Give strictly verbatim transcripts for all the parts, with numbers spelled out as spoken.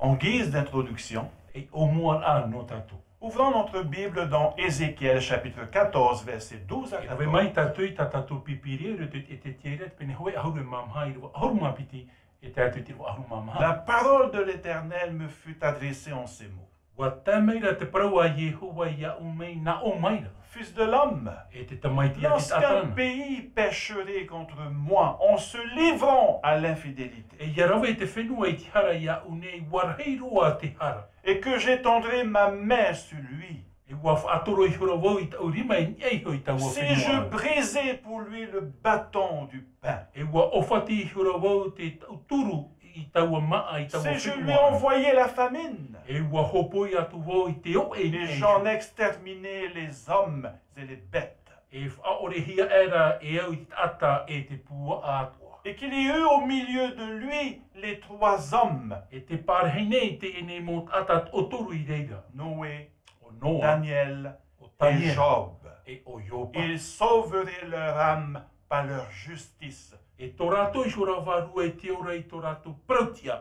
En guise d'introduction, e ʻōmuaraʻa nō tātou. Ouvrons notre Bible dans Ézéchiel chapitre quatorze, versets douze à quatorze. E rave mai tātou i tā tātou Pīpīria, i roto i Ezekiela, te pene hōʻē ʻahuru mā maha, ʻīrava ʻahuru mā piti, e tae atu i te ʻīrava ʻahuru mā maha. La parole de l'Éternel me fut adressée en ces mots. ʻUa tae mai ra te parau a Iehova iāʻu nei, nā ʻō mai ra. Fils de l'homme, e te tamaiti a te taʻata na. Lorsqu'un pays pécherait contre moi en se livrant à l'infidélité, E ʻia rave te fenua i te hara iāʻu nei, ʻua rahi roa te hara. Et que j'étendrai ma main sur lui, E ʻua faʻatoro ihora vau i taʻu rima i niʻa iho i taua fenua. Si je brisais pour lui le bâton du pain, E ʻua ʻōfati ihora vau te taʻuturu i taua māʻa i taua fenua. Si je lui envoyais la famine, E ʻua hōpoi atu vau i te oʻe i niʻa iho. Et j'en exterminais les hommes et les bêtes. E faʻaʻorehia aʻera e au i te taʻata e te puaʻa atoʻa. Et qu'il y eut au milieu de lui les trois hommes. E tē pārahi nei teie nei mau taʻata toʻotoru i reira. Noé, ʻo Noa, Daniel, ʻo Taniera, et Job. E ʻo Iopa. Ils sauveraient leur âme par leur justice, E tō rātou iho ra vārua e te ora i tō rātou parautiʻa,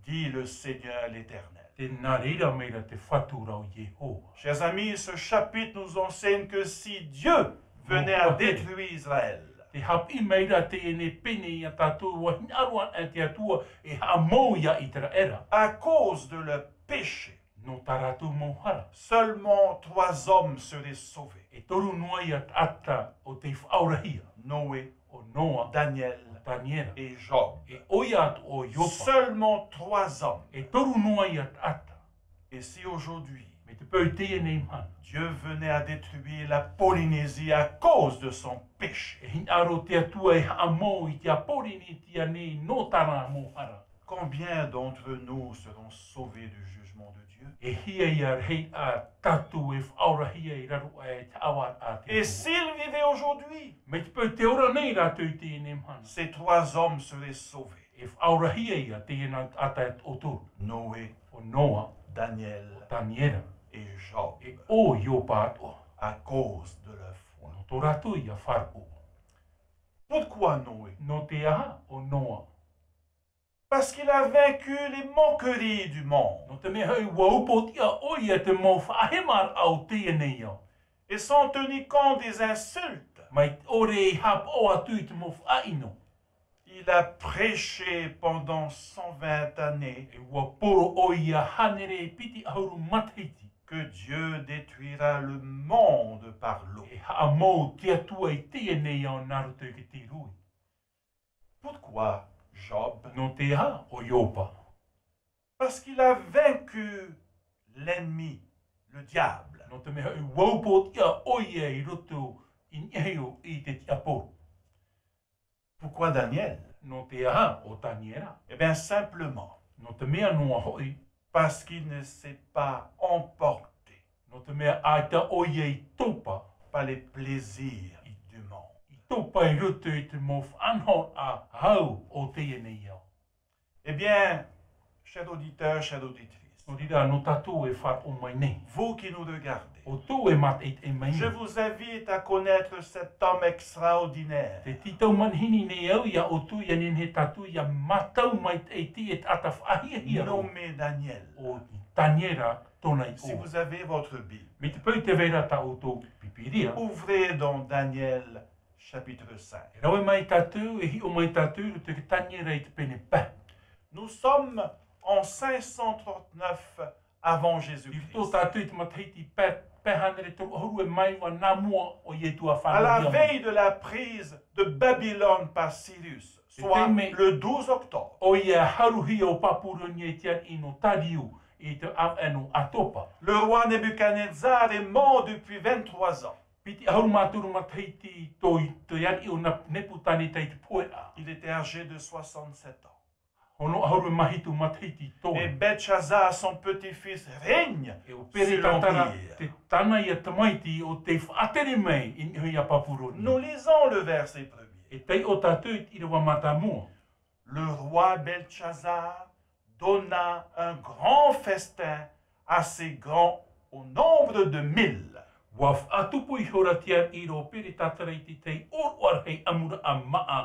dit le Seigneur l'Éternel. Tē nā reira mai ra te Fatu ra ʻo Iehova. Chers amis, ce chapitre nous enseigne que si Dieu venait à détruire Israël, Te haʻapiʻi mai ra teie nei pene iā tātou, ʻua hinaʻaro ana te Atua e haʻamou iā Iteraera. À cause de leur péché, Nō tā rātou mau hara. Seulement trois hommes seraient sauvés. E toru noa ia taʻata ʻo tei faʻaorahia. Noé, ʻO Noa, Daniel, ʻo Taniera, et Job. E ʻoia atoʻa ʻo Iopa. Seulement trois hommes. E toru noa ia taʻata. Et si aujourd'hui, Mai te peu i teie nei mahana, Dieu venait à détruire la Polynésie à cause de son péché, E hinaʻaro te Atua e haʻamou i te Pōrīnetia nei nō tāna mau hara. Combien d'entre nous seront sauvés du jugement de Dieu? E hia ia rahi a tātou e faʻaorahia i raro aʻe i te haʻavāraʻa a te Atua? Et s'ils vivaient aujourd'hui? Mai te peu tē ora nei rātou i teie nei mahana, Ces trois hommes seraient sauvés. E faʻaorahia ia teie nei taʻata e toʻotoru. Noé, ʻO Noa, Daniel, ʻo Taniera, et Job. E ʻo Iopa atoʻa. À cause de leur foi. Nō tō rātou ia faʻaroʻo. Pourquoi Noé? Nō te aha ʻo Noa? Parce qu'il a vaincu les moqueries du monde. Nō te mea hoʻi, ʻua upoʻotiʻa ʻoia i te mau faʻahemaraʻa o teie nei ao. Et sans tenir compte des insultes. Mai te ʻore e haʻapaʻo atu i te mau faʻaʻino. Il a prêché pendant cent vingt années. E ʻua poro ʻoia hānere piti ʻahuru matahiti. Que Dieu détruira le monde par l'eau. E haʻamou te Atua i teie nei ao nā roto i te rui. Pourquoi Job? Nō te aha ʻo Iopa? Parce qu'il a vaincu l'ennemi, le diable. Nō te mea hoʻi, ʻua upoʻotiʻa ʻoia i roto i niʻa iho i te tiaporo. Pourquoi Daniel? Nō te aha ʻo Taniera? Eh bien, simplement. Nō te mea noa hoʻi. Parce qu'il ne s'est pas emporté. Nō te mea ʻaita ʻoia i topa. Par les plaisirs du monde. I topa i roto i te mau faʻanahoraʻa hau o teie nei ao. Eh bien, chers auditeurs, chères auditrices, Nō reira, nō tātou e faʻaroʻo mai nei. Vous qui nous regardez, ʻO tō e mātaʻitaʻi mai nei. Je vous invite à connaître cet homme extraordinaire. Tē tītau manihini nei au iā ʻoutou, ʻia nehenehe tātou ʻia mātau maitaʻi i te taʻata faʻahiahia roa. Nommé Daniel. ʻO Taniera tōna iʻoa. Si vous avez votre Bible, Mai te peu tē vai ra tā ʻoutou Pīpīria. Ouvrez dans Daniel chapitre cinq. E rave mai tātou, e hiʻo mai tātou i roto i te Taniera i te pene pae. Nous sommes en cinq cent trente-neuf avant Jésus-Christ. I roto tātou i te matahiti pae, pae hānere toru ʻahuru e mā iva nā mua o Ietu a fānauhia mai. À la veille de la prise de Babylone par Cyrus, soit le douze octobre. Te taime ʻoia e haruhia ʻo Papuronia i te ariʻi nō Tariu i te ʻāvaʻe nō ʻAtopa. Le roi Nebuchadnezzar est mort depuis vingt-trois ans. Piti ʻahuru mā toru matahiti tō, tō te ariʻi ʻo Nep-, Nepukaneta i te pohe ra. Il était âgé de soixante-sept ans. Ono ʻahuru mā hitu matahiti tōna. Et Belshazzar, son petit-fils, règne sur l'empire. E ʻo Peretatara, te, tāna ia tamaiti ʻo tē faʻatere mai i niʻa iho iā Papuronia. Nous lisons le verset premier. E taiʻo tātou i te ʻīrava mātāmua. Le roi Belshazzar donna un grand festin à ses grands au nombre de mille. ʻUa faʻatupu ihora te ariʻi ʻo Peretatara i te tahi ʻōroʻa rahi ʻamuraʻa māʻa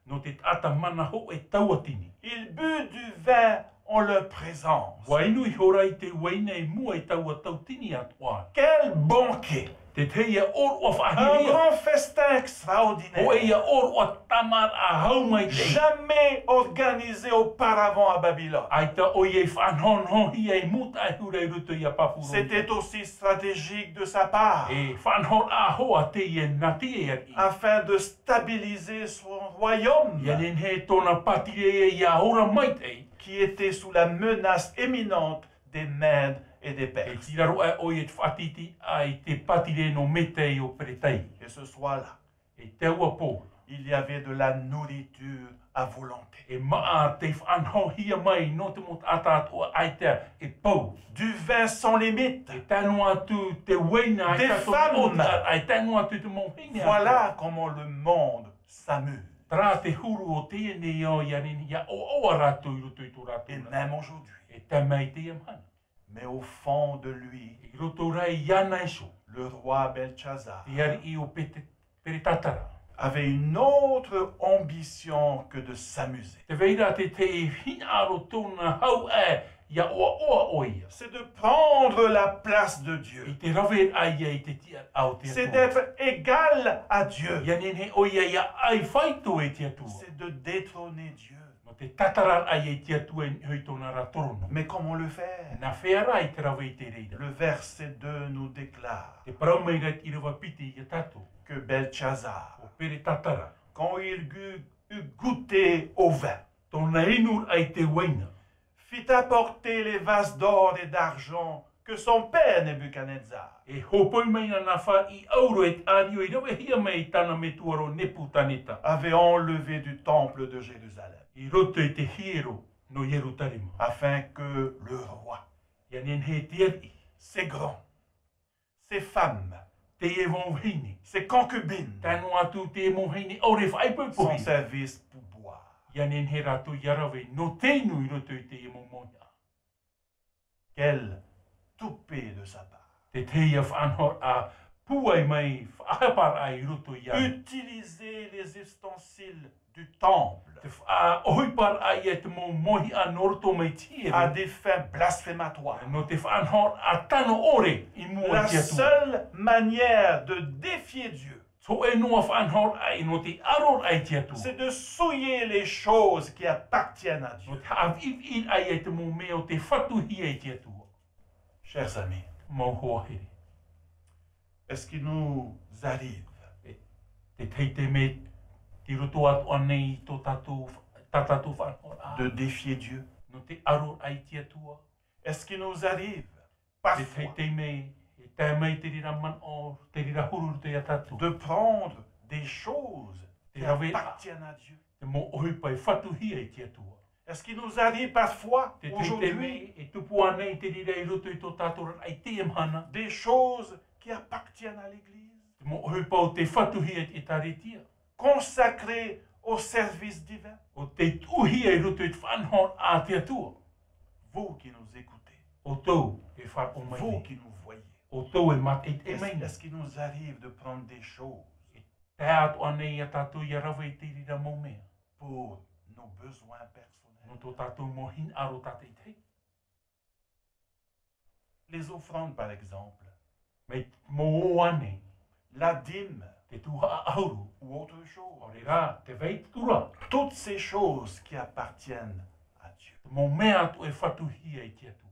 nō te taʻata mana hōʻē tauatini. Il but du vin en leur présence. Ua inu ihora i te uaina i mua i taua tauatini atoʻa. Quel banquet! Tētahi ïa ʻōroʻa Un faʻahiahia. Grand festin extraordinaire. Hōʻē ïa ʻōroʻa tāmāraʻa hau maitaʻi. Jamais organisé auparavant à Babylone. ʻAita ʻoia i faʻanahonahohia i mua taʻahura i roto iā Pāpūrōnia. C'était aussi stratégique de sa part. E faʻanahoraʻa hoʻi teie nā te ariʻi. Afin de stabiliser son royaume. Ia nehenehe tōna pātireia ia ora maitaʻi. Qui était sous la menace imminente des Mèdes et des E Perses. tei raro aʻe ʻoia i te faʻatītīʻaʻa i te pātireia nō Mētia ʻo Peretaia. Et ce soir-là, E taua pō. Il y avait de la nourriture à volonté. E māʻa tei faʻanahohia mai nō te mau taʻata atoʻa ʻaita e pou. Du vin sans limite. E tae noa atu te uaina, Des ʻaita tō femmes. ʻōtiʻa, ʻaita noa atu te mau vahine. Voilà comment le monde s'amuse. Terā te huru o teie nei ao, ia nehenehe ia ʻoaʻoa rātou i roto i tō rātou Et nā. Même aujourd'hui. E tae mai i teie mahana. Mais au fond de lui, I roto rā iāna iho. Le roi Belshazzar Te ariʻi ʻo Pete-, Peretatara. avait une autre ambition que de s'amuser. Tē vai ra te, te hinaʻaro tōna hau ē, ia ʻoaʻoa ʻoia. C'est de prendre la place de Dieu. I te rave ai ia i te tiʻaraʻa o te Atua. C'est d'être égal à Dieu. Ia nehenehe ʻoia ia ʻaifāito e te Atua. C'est de détrôner Dieu. Nō te tātara ai e te Atua i niʻa i tōna ra torono. Mais comment le faire? Nā hea rā i te rave i te reira? Le verset deux nous déclare Tē parau mai ra te ʻīrava piti ia tātou. Que Belshazzar, ʻO Peretatara. Quand il gu- eut goûté au vin, Tōna inu ai te uaina. Fit apporter les vases d'or et d'argent que son père Nebuchadnezzar E hōpoi mai nā nā fāriʻi ʻauro e te ʻārio i ravehia mai i tāna metua ʻo Nepukaneta. Avait enlevé du temple de Jérusalem. I roto i te hiero nō Ierutarema. Afin que le roi, Ia nehenehe te ariʻi. Ses grands, ses femmes, Teie mau vahine. Ses concubines, Tae noa atu te mau vahine ʻaore faʻaipoipohia. S'en servissent pour boire. Ia nehenehe rātou ia rave nō te inu i roto i teie mau mōhiʻa. Quel toupet de sa part. Tētahi faʻanahoraʻa pūai mai, faʻahaparaʻa i roto iāna. Utiliser les ustensiles du temple Te faʻaʻohiparaʻa ia te mau mōhiʻa nō roto mai te hiero. À des fins blasphématoires. Nō te faʻanahoraʻa tano ʻore i mua i La te Atua. Seule manière de défier Dieu, Hōʻē noa faʻanahoraʻa nō te ʻaroraʻa i te Atua. C'est de souiller les choses qui appartiennent à Dieu. Nō te haʻaviʻiviʻiraʻa i te mau mea o tei fatuhia i te Atua. Chers amis, Mau hoa here. Est-ce qu'il nous arrive Tētahi taime, tei roto atu ānei i tō tātou, tā tātou faʻanahoraʻa. De défier Dieu? Nō te ʻaroraʻa i te Atua. Est-ce qu'il nous arrive Tētahi parfois taime, e tae mai te reira manaʻo, te reira huru i roto iā tātou. De prendre des choses qui Te rave appartiennent à Dieu? Te mau ʻohipa e fatuhia i te Atua. Est-ce qu'il nous arrive parfois, Tētahi taime, aujourd'hui, e tupu ānei te reira i roto i tō tātou ra i teie mahana. Des choses qui appartiennent à l'Église, Te mau ʻohipa o tei fatuhia i te ʻēkālesia. Consacrées au service divin? O tei tuʻuhia i roto i te faʻanahoraʻa a te Atua. Vous qui nous écoutez, ʻO tō e faʻaroʻo mai vous nei. Qui nous voyez, ʻO tō e mātaʻitaʻi mai est-ce, nei. Est-ce qu'il nous arrive de prendre des choses Tae atu ānei iā tātou ia rave i te reira mau mea. Pour nos besoins personnels? Nō tō tātou mau hinaʻaro tātaʻitahi. Les offrandes, par exemple, Mai te mau ō ānei. La dîme Te tuhaʻa ʻahuru. Ou autre chose. ʻAore rā, te vai atu ra. Toutes ces choses qui appartiennent à Dieu. Te mau mea atoʻa e fatuhia i te Atua.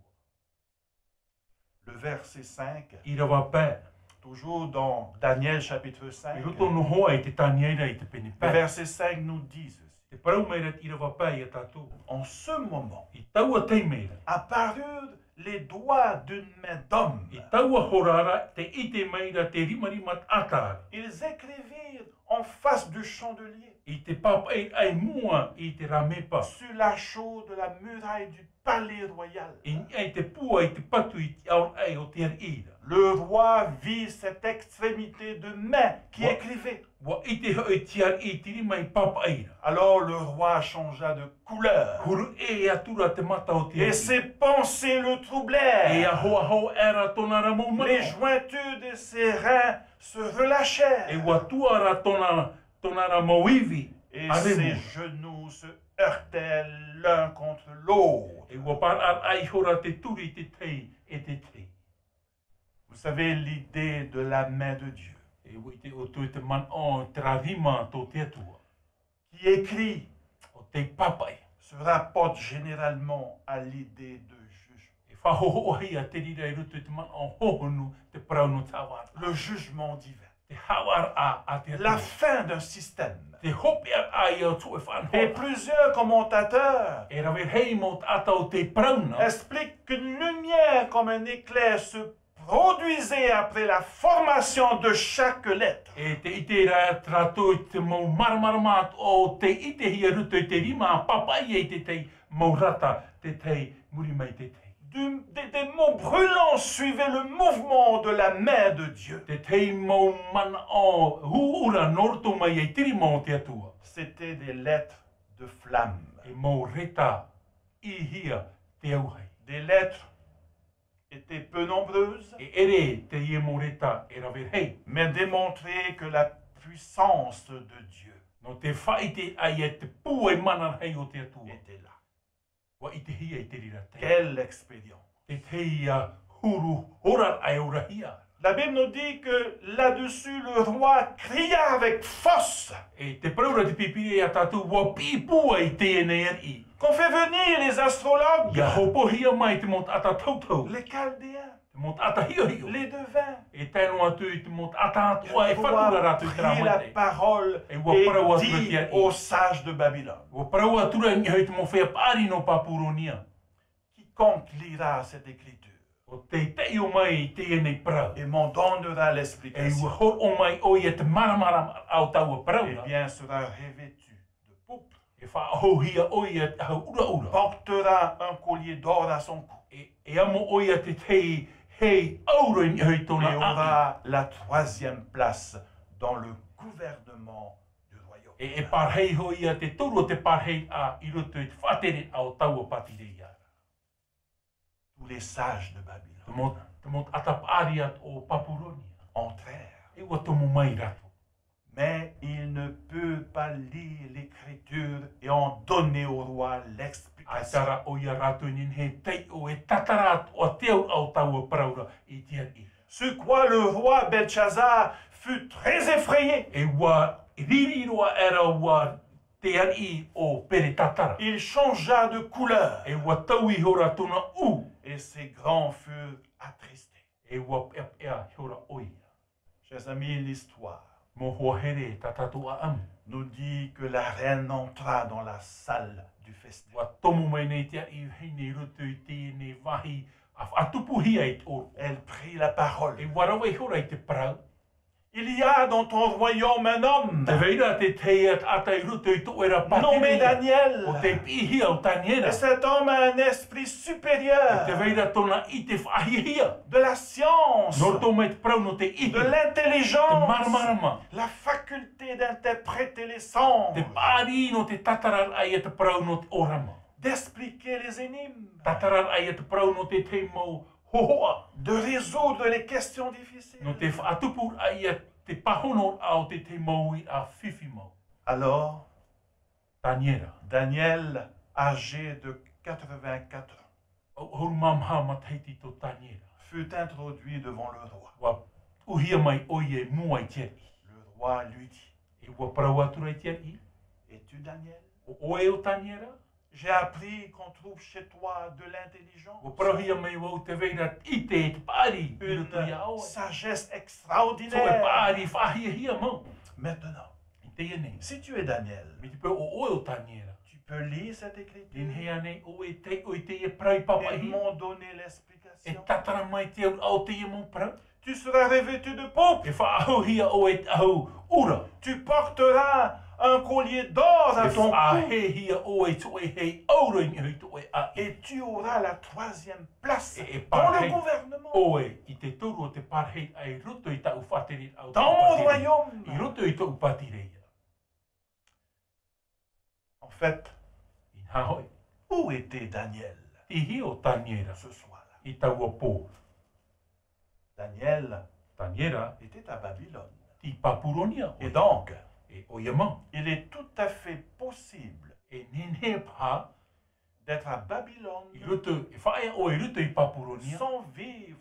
Le verset cinq, ʻĪrava pae. Toujours dans Daniel chapitre I cinq, roto noa i te Taniera i te pene le pae. Verset cinq nous dit ceci. Te parau mai ra te ʻīrava pae iā tātou. En ce moment, I taua taime ra. Apparurent les doigts d'une main d'homme. I taua hora ra, tē ʻite mai ra te rimarima taʻata ra. Ils écrivirent en face du chandelier, I te pāpaʻi i mua i te rāmepa. Sur la chaux de la muraille du palais royal. I niʻa i te pua i te patu i te ʻaoraʻi o te ariʻi ra. Le roi vit cette extrémité de main qui écrivait. ʻUa ʻite hoʻi te ariʻi i te rima i pāpaʻi ra. Alors le roi changea de couleur. Huru ʻē atu ra te mata o te ariʻi. Et ses pensées le troublèrent. E ahoaho aʻera tōna ra mau manaʻo. Les jointures de ses reins se relâchèrent. E ʻua tuʻa ra tōna, tōna ra mau ivi. Et ʻĀremu. Ses genoux se heurtèrent l'un contre l'autre. E ʻua pāraʻa ihora te turi i te tahi e te tahi. Vous savez, l'idée de la main de Dieu, E ʻua ʻite ʻoutou i te manaʻo, terā rima tō te Atua, qui écrit, ʻo tei pāpaʻi, se rapporte généralement à l'idée de jugement. E faʻahohoʻahia te reira i roto i te manaʻo hōhonu, te parau nō te haʻavāraʻa. Le jugement divin. Te haʻavāraʻa a te Atua. La fin d'un système. Te hopeʻaraʻa ia o te hōʻē faʻanahoraʻa. Et plusieurs commentateurs E rave rahi mau taʻata o tei parau na. Expliquent qu'une lumière comme un éclair se produisait après la formation de chaque lettre. E tē ʻite ra rātou i te mau māramarama atoʻa o tei ʻitehia i roto i te rima, pāpaʻi i te tahi mau rata, te tahi muri mai te tahi. Du- des, des mots brûlants suivaient le mouvement de la main de Dieu. Te tahi mau manaʻo ʻuraʻura nō roto mai i te rima o te Atua. C'étaient des lettres de flamme. E mau reta ʻīhia te auahi. Des lettres étaient peu nombreuses, E ʻere teie mau reta e rave rahi. mais démontraient que la puissance de Dieu Nō te faʻaʻite ai e te pūai mana rahi o te Atua. était là. ʻUa ʻitehia i te reira tahi. Quelle expérience! Te tahi huru horaraʻa e orahia. La Bible nous dit que là-dessus, le roi cria avec force. E tē parau ra te Pīpīria ia tātou, ʻua piʻi pūai teie nei ariʻi. Qu'on fait venir les astrologues, ʻIa hōpoihia mai te mau taʻata tautau. les Chaldéens, Te mau taʻata hiʻohiʻo. Les devins. E tae noa atu i te mau taʻata atoʻa e faʻatura rātou i terā maitaʻi. Et le roi prit la parole et dit aux sages de Babylone, ʻUa parau atu ra i niʻa i te mau feiā paʻari nō Papuronia. Quiconque lira cette écriture ʻO tei taʻi mai i teie nei parau. Et m'en donnera l'explication, E ʻua hōroʻa mai ʻoia te māramarama o taua parau ra. Eh bien, sera revêtu de pourpre. E faʻaʻohia ʻoia i te ʻahu ʻuraʻura. Portera un collier d'or à son cou. E, e amo ʻoia te tahi hei ʻauro i niʻa i tōna ʻāʻī. Et aura la troisième place dans le gouvernement du royaume. E, e pārahi hoʻi ia te toru o te pārahi i roto i te faʻatereraʻa o taua pātireia. Tous les sages de Babylone Te mau, te mau taʻata paʻari o Papuronia. Entrèrent. E ʻua tomo mai rātou. Mais il ne peut pas lire l'écriture et en donner au roi l'explication. ʻAita rā ʻoia rātou i nehenehe e taiʻo e tātara atoʻa te auraʻa o taua parau ra i te ariʻi. Sur quoi le roi Belshazzar fut très effrayé. E ʻua riri roa aʻera ʻoia te ariʻi o Peretatara. Il changea de couleur. E ʻua taui ihora tōna ʻū. Et ses grands furent attristés. E ʻua peʻapeʻa ihora ʻoia. Chers amis, l'histoire Mau hoa here, tā tātou ʻāʻamu. nous dit que la reine entra dans la salle du festin. ʻUa tomo mai nei te ariʻi vahine i roto i teie nei vāhi ʻa faʻatupuhia i te ʻōroʻa. Elle prit la parole. E ʻua rave ihora i te parau. Il y a dans ton royaume un homme Tē vai ra te tahi taʻata i roto i tō ʻoe ra pātireia. Nommé Daniel. ʻO tei piʻihia ʻo Taniera. Et cet homme a un esprit supérieur. E tē vai ra tōna ʻite faʻahiahia. De la science. Nō roto mai te parau nō te ʻihi. De l'intelligence. Te māramarama. La faculté d'interpréter les songes. Te paʻari nō te tātararaʻa i te parau nō te ʻōrama. D'expliquer les énigmes. Tātararaʻa i te parau nō te tahi mau hōhoʻa. De résoudre les questions difficiles. Nō te faʻatupuraʻa i te pāhonoraʻa o te tahi mau uiraʻa fifi mau. Alors, Taniera. Daniel, âgé de quatre-vingt-quatre ans, ʻAhuru mā maha matahiti tō Taniera. fut introduit devant le roi. ʻUa ʻuhia mai ʻoia i mua i te ariʻi. Le roi lui dit, E ʻua parau atu ra i te ariʻi. Es-tu Daniel? ʻO ʻoe ʻo Taniera? J'ai appris qu'on trouve chez toi de l'intelligence. ʻUa parauhia mai vau tē vai ra te ʻite e te paʻari i roto iā ʻoe. Une sagesse extraordinaire. Tō ʻoe paʻari faʻahiahia mau. Maintenant, I teie nei. Si tu es Daniel, Mai te peu ʻo ʻoe ʻo Taniera. Tu peux lire cette écriture. E nehenehe ānei ʻoe e taiʻo i teie parau i pāpaʻihia? Et m'en donner l'explication. E tātara mai te auraʻa o teie mau parau? Tu seras revêtu de pourpre. E faʻaʻahuhia ʻoe i te ʻahu ʻura. Tu porteras un collier d'or à ton cou. E faʻaheihia ʻoe i tō ʻoe hei ʻauro i niʻa i tō ʻoe ʻāʻī. Et tu auras la troisième place dans le gouvernement. E, e pārahi ʻoe i te toru o te pārahi i roto i tāʻu faʻatereraʻa. Dans mon royaume. I roto i tōʻu pātireia. En fait, Inaha hoʻi. Où était Daniel? Tei hea ʻo Taniera? Ce soir-là. I taua pō. Daniel Taniera. Était à Babylone. Tei Papuronia ʻoia. Et donc, E ʻoia mau. Il est tout à fait possible E nehenehe paha. d'être à Babylone, i roto, e faʻaea ʻoe i roto i Papuronia, sans vivre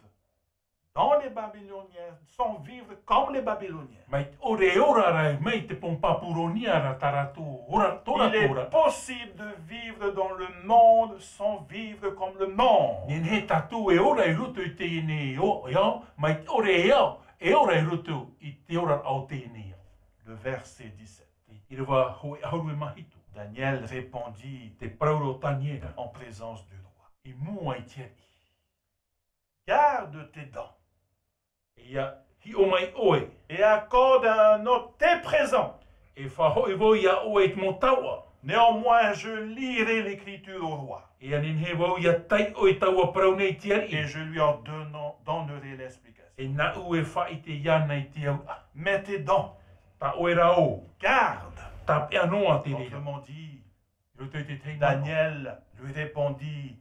dans les Babyloniens, sans vivre comme les Babyloniens. Mai te ʻore e ora ra mai te pō Papuronia ra tā rātou ora, tō rātou ora. Il est possible de vivre dans le monde sans vivre comme le monde. Nehenehe tātou e ora i roto i teie ao, mai te ʻore e ao, e ora i roto i te oraraʻa o teie ao. Le verset dix-sept. I te ʻīrava hōʻē ʻahuru e mā hitu. Daniel répondit, te parau ra Taniera, en présence du roi, i mua i te ariʻi. Garde tes dents. ʻIa hiʻo mai ʻoe. Et accorde à un autre tes présents. E faʻahoʻi vau iā ʻoe i te mau taoʻa. Néanmoins, je lirai l'écriture au roi. ʻIa nehenehe vau ʻia taiʻo i taua parau nei i te ariʻi. Et je lui ordonne-, donnerai l'explication. E nāʻu e faʻaʻite iāna i te auraʻa. Mais tes dents, tā ʻoe rā ō. Garde. Tāpeʻa noa te reira. Autrement dit, I roto i te tahi manaʻo. Daniel lui répondit,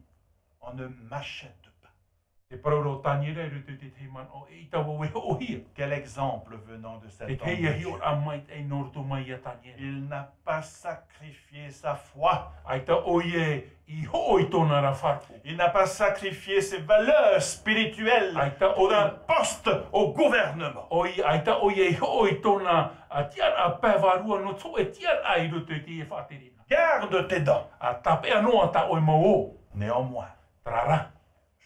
on ne m'achète pas. Te parau ra Taniera i roto i te tahi manaʻo, e ʻaita vau e hoʻohia. Quel exemple venant de cet homme de Dieu. Te tahi hiʻoraʻa maitaʻi nō roto mai iā Taniera. Il n'a pas sacrifié sa foi. ʻAita ʻoia i hoʻo i tōna ra faʻaroʻo. Il n'a pas sacrifié ses valeurs spirituelles pour un poste au gouvernement. ʻAita ʻoia, ʻoia, ʻaita ʻoia i hoʻo i tōna, ā, tiʻaraʻa pae vārua nō te hōʻē tiʻaraʻa i roto i te faʻatereraʻa. Garde tes dents. ʻA tāpeʻa noa tā ʻoe mau ō. Néanmoins, terā rā,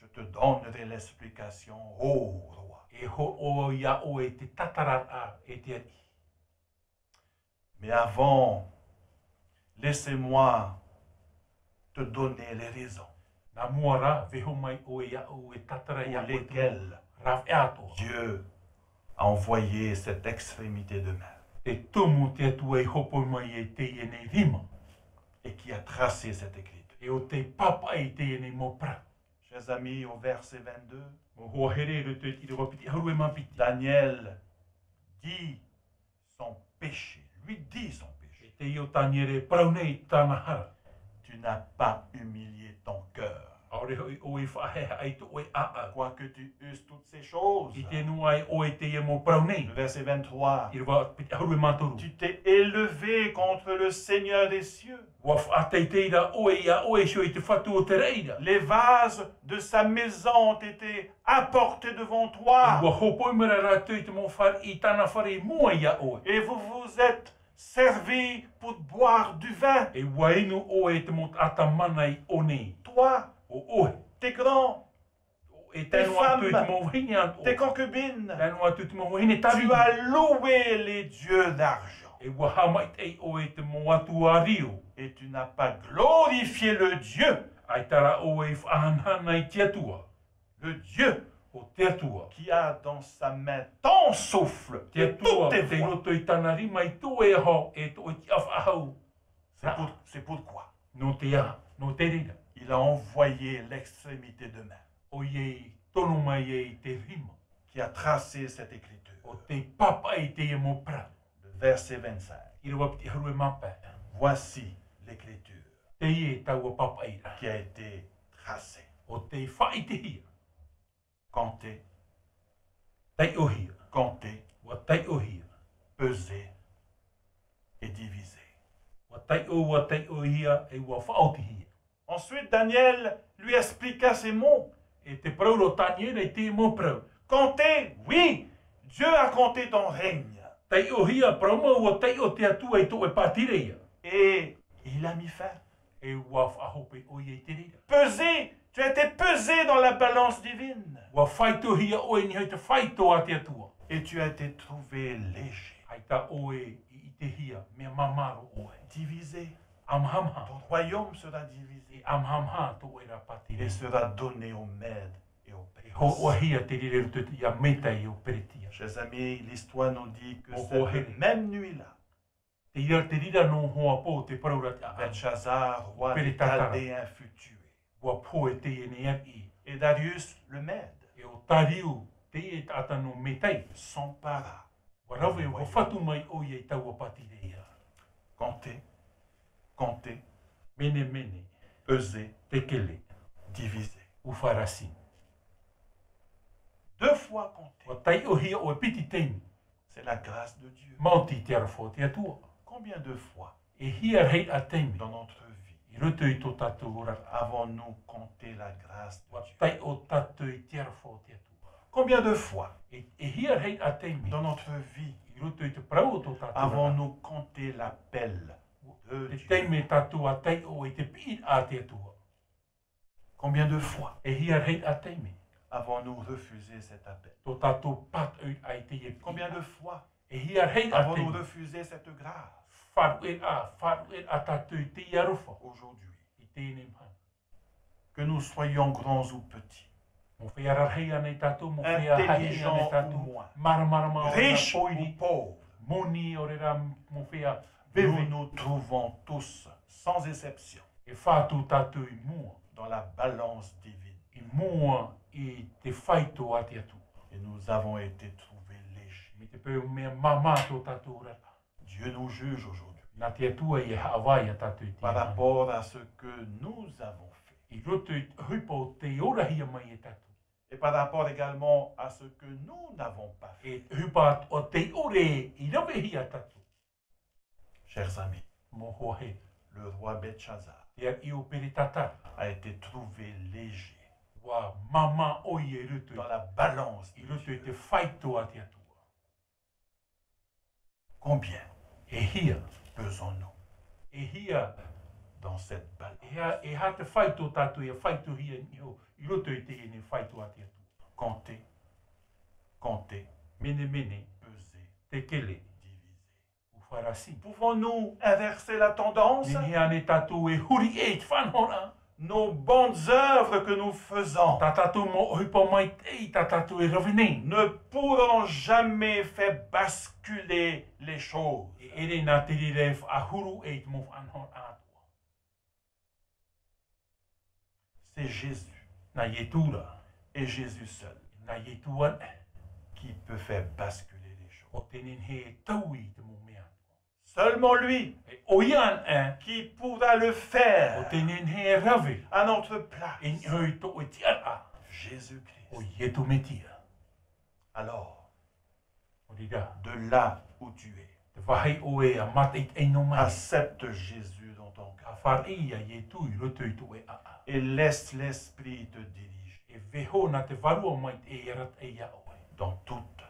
je te donnerai l'explication, ô roi. E hōroʻa au iā ʻoe te tātararaʻa, e te ariʻi. Mais avant, laissez-moi te donner les raisons. Nā mua rā, vaiiho mai ʻoe iāʻu e tātara iā ʻoe te mau. Pour lesquels Rāveʻa atoʻa. Dieu a envoyé cette extrémité de main. Te tumu te Atua i hōpoi mai ai teie nei rima. Et qui a tracé cette écriture. E ʻo tei pāpaʻi i teie nei mau parau. Chers amis, au verset vingt-deux, Mau hoa here, i roto i te ʻīrava piti ʻahuru e mā piti. Daniel dit son péché, lui dit son péché. E taiʻo Taniera e parau nei i tāna hara. Tu n'as pas humilié ton cœur. ʻAore hoʻi ʻoe i faʻahaʻehaʻa i tō ʻoe ʻāʻau. Quoique tu eusses toutes ces choses. ʻIte noa ai ʻoe i teie mau parau nei. Le verset vingt-trois. ʻĪrava piti ʻahuru e mā toru. Tu t'es élevé contre le Seigneur des cieux. ʻUa faʻateitei rā ʻoe iā ʻoe i te Fatu o te raʻi ra. Les vases de sa maison ont été apportés devant toi. E ʻua hōpoi mai rā rātou i te mau fare i tāna fare i mua iā ʻoe. Et vous vous êtes servis pour boire du vin. E ʻua inu ʻoe i te mau taʻata mana i ʻō nei. Toi, ʻO ʻoe. Tes grands, E tae noa atu i te mau vahine atoʻa. Tes concubines, tae noa atu i te mau vahine tāvini. Tu as loué les dieux d'argent. E ʻua haʻamaitaʻi ʻoe i te mau atua riro. Et tu n'as pas glorifié le Dieu. ʻAita rā ʻoe i faʻahanahana i te Atua. Le Dieu, ʻo te Atua. Qui a dans sa main ton souffle et toutes tes voies. Te Atua, tei roto i tāna rima i tō ʻoe iho, e tō ʻoe tiʻa faʻahou. C'est pour, c'est pourquoi. Nō te aha, nō te reira. Il a envoyé l'extrémité de main. ʻOia i tono mai ai te rima. Qui a tracé cette écriture. ʻO tei pāpaʻi i teie mau parau. Le verset vingt-cinq. ʻĪrava piti ʻahuru e mā pae. Voici l'écriture. Teie taua pāpaʻiraʻa. Qui a été tracée. ʻO tei faʻaʻitehia. Comptez. Taiʻohia. Comptez. ʻUa taiʻohia. Pesez et divisez. ʻUa taiʻo, ʻua taiʻohia, e ʻua faʻaotihia. Ensuite, Daniel lui expliqua ces mots. E te parau ra Taniera i te mau parau. Comptez, oui, Dieu a compté ton règne. Taiʻohia, parau mau, ʻua taiʻo te Atua i tō ʻoe pātireia. Et il a mis fin. E ʻua faʻahope ʻoia i te reira. Pesé, tu as été pesé dans la balance divine. ʻUa faitohia ʻoe i niʻa i te faito a te Atua. Et tu as été trouvé léger. ʻAita ʻoe i ʻitehia, mea māmā roa ʻoe. Divisé. ʻAmahamaha. Ton royaume sera divisé. E ʻamahamaha tō ʻoe ra pātireia. Et sera donné aux Mèdes et aux Perses. E hōroʻahia te reira i roto i te Mētia e ʻo Peretia. Chers amis, l'histoire nous dit que cette même nuit-là, Te reira, te reira nō Hoʻopō, te parau ra te ʻāʻau. Belshazzar, roi des Chaldéens, fut tué. ʻUa pohe teie nei ariʻi. Et Darius le Mède. E ʻo Tariu, teie taʻata nō Mētia. S'empara. ʻUa rave, ʻua fatu mai ʻoia i taua pātireia. Comptez, comptez. Mene, mene. Pesez. Tekele. Divisez. ʻUfārasini. Deux fois comptez. ʻUa taiʻohia ʻoe piti taime. C'est la grâce de Dieu. Maoti te aroha o te Atua. Combien de fois, e hia rahi ā taime, dans notre vie, I roto i tō tātou oraraʻa. Avons-nous compté la grâce de Dieu ? ʻUa taiʻo tātou i te aroha o te Atua. Combien de fois E, e hia rahi ā taime. Dans notre vie I roto i te parau o tō tātou oraraʻa. Avons-nous compté l'appel de Dieu ? Te taime tātou ʻa taiʻo i te piʻiraʻa a te Atua. Combien de fois E hia rahi ā taime. Avons-nous refusé cet appel ? Tō tātou pātoʻiraʻa i teie piʻiraʻa. Combien de fois E hia rahi ā taime. Avons-nous refusé cette grâce ? Faʻaruʻeraʻa, faʻaruʻeraʻa tātou i teie aroha. Aujourd'hui, I teie mahana. Que nous soyons grands ou petits, Mō fea rarahi ānei tātou, mō fea haʻehaʻa ānei tātou, intelligents ou moins, māramarama ānei, riches ou pōiri, pauvres, moni ʻaore rā mō fea, nous nous trouvons tous, sans exception, E fā atu tātou i mua. Dans la balance divine. I mua i te faito a te Atua. Et nous avons été trouvés légers. Mai te peu mea māmā tō tātou oraraʻa. Dieu nous juge aujourd'hui. Nā te Atua e haʻavā ia tātou i teie mahana. Par rapport à ce que nous avons fait. I roto i te ʻohipa o tei orahia mai e tātou. Et par rapport également à ce que nous n'avons pas fait. E ʻohipa atoʻa tei ʻore i ravehia tātou. Chers amis, Mau hoa here. Le roi Belshazzar Te ariʻi o Peretatara. a été trouvé léger. ʻUa māmā ʻoia i roto i, Dans la balance de Dieu. I roto i te faito a te Atua. Combien E hia. pesons-nous E hia. dans cette balance ? E hā, e hā te faito tātou ʻia faitohia i niʻa i roto i teie faito a te Atua. Comptez, comptez, Menemene. pesez, Tekele. divisez. ʻUa farasi. Pouvons-nous inverser la tendance ? Nehenehe ānei tātou e huri ʻē i te faʻanahoraʻa. Nos bonnes œuvres que nous faisons Tā tātou mau ʻohipa maitaʻi tā tātou e rave nei ne pourront jamais faire basculer les choses. E ʻere nā te reira e faʻahuru ʻē i te mau faʻanahoraʻa atoʻa. C'est Jésus Nā Ietu rā. et Jésus seul Nā Ietu anaʻe. qui peut faire basculer les choses. ʻO tē nehenehe e taui i te mau mea atoʻa. Seulement lui E ʻoia anaʻe. qui pourra le faire ʻO tē nehenehe e rave. à notre place. I niʻa i tō ʻoe tiʻaraʻa. Jésus-Christ. ʻO Ietu Metia. Alors, ʻO reira. de là où tu es, Te vāhi ʻoe ʻa mātaʻitaʻi noa mai. accepte Jésus dans ton cœur. ʻA fāriʻi ia Ietu i roto i tō ʻoe ʻāʻau. Et laisse l'Esprit te diriger. E vaiiho nā te Vārua Maitaʻi e arataʻi ia ʻoe. Dans toute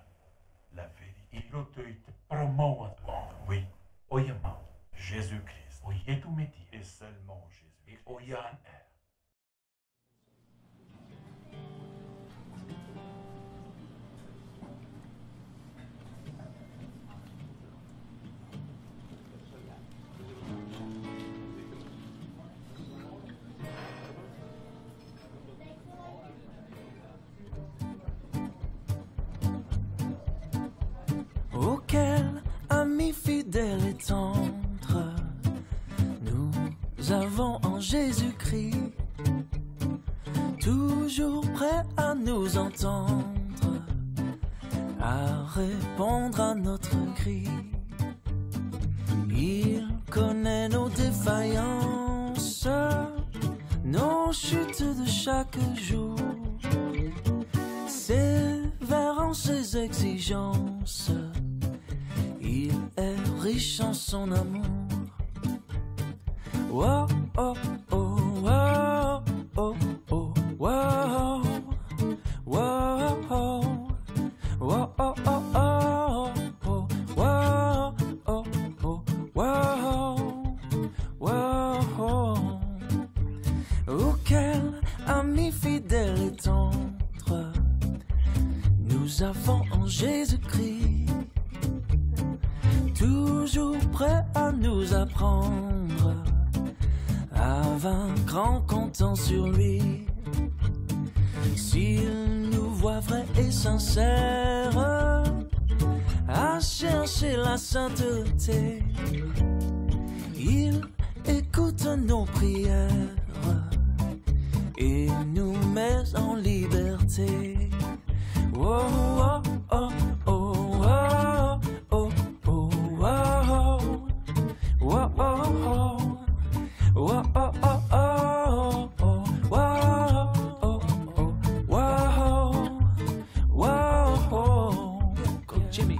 la vérité. I roto i te parau mau atoʻa. Oui. ʻOia mau. Jésus-Christ. ʻO Ietu Metia. Et seulement Jésus. E ʻoia anaʻe. Oh, quel ami fidèle et tendre nous avons en Jésus-Christ, toujours prêt à nous entendre, à répondre à notre cri. Il connaît nos défaillances, nos chutes de chaque jour. Sévère en ses exigences, il est riche en son amour. Wow, oh, oh, wow, oh, oh, wow. Wow, oh, oh, oh, wow, oh, oh, wow, wow, wow. Oh, quel ami fidèle et tendre nous avons en Jésus-Christ, toujours prêt à nous apprendre à vaincre en comptant sur lui. S'il nous voit vrais et sincères à chercher la sainteté, il écoute nos prières et nous met en liberté. Oh, oh, oh, oh, oh, oh, oh, oh, oh. Wow, oh, oh, oh, wow, oh, oh, oh, wow, oh, oh, oh, wow, oh. Go, Jimmy.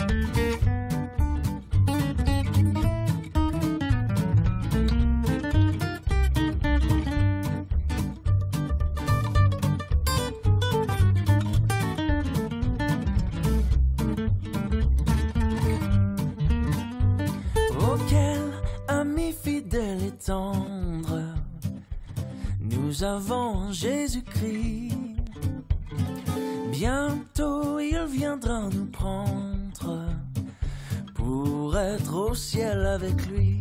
attendre. Nous avons Jésus-Christ. Bientôt il viendra nous prendre pour être au ciel avec lui.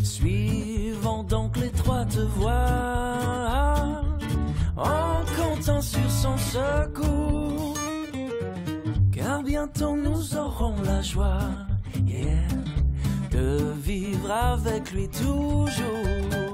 Suivons donc l'étroite voie en comptant sur son secours. Car bientôt nous aurons la joie, yeah, de vivre avec lui toujours.